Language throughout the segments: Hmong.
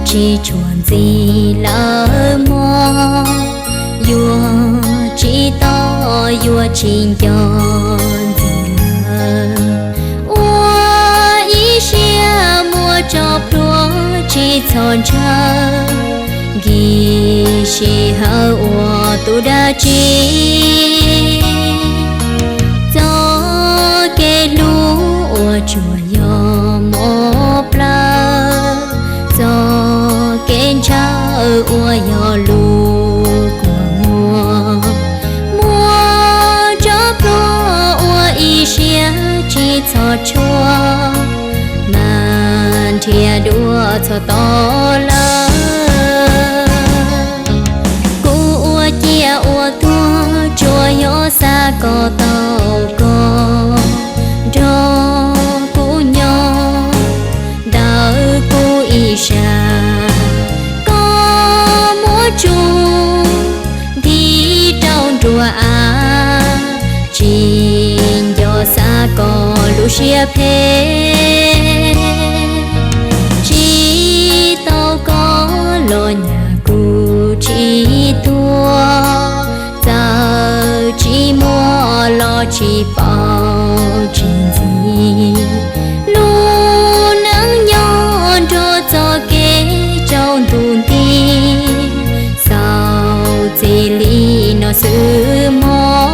tsis tshua ntxim lawm mog, yuav tsis tau, yuav tsis nco ntxiv lawm. Ua ib siab muab tso plhuav tsis txhob ntshaw, nkim sij hawm ua tus dab tsi? Txoj kev hlub uas tsuas yog mob plawv, txoj kev ntshaw uas yog lus kua muag, muab tso plhuav ua ib siab tsis txhob tshuav, mas nrhiav dua txog tod lawm. Kuv ua ciaj ua tuag tsuas yog xav kom tau koj nrog kuv nyob, ntawm kuv ib sab koj muab tsuj nti rau nruab av, tsis nco xav kom lub siab phem. Tsis tau koj los nyaj kuv tsis tuag, txawm tsis muaj los tsis paub tsis ntxim, lub neej nyob nrog txoj kev tsaus ntuj nti, xaus txij li no xwb mog.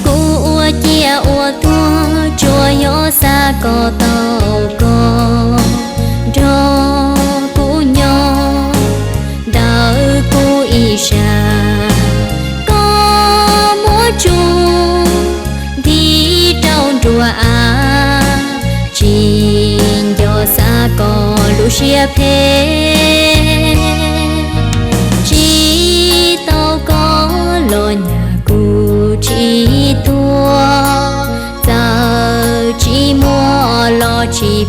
Kuv ua ciaj ua tuag tsuas yog xav kom tau koj nrog kuv nyob, ntawm kuv ib sab koj muab tsuj nti rau nruab av, tsis nco xav kom lub siab phem. Tsis tau koj los nyaj kuv tsis tuag, txawm tsis muaj los tsis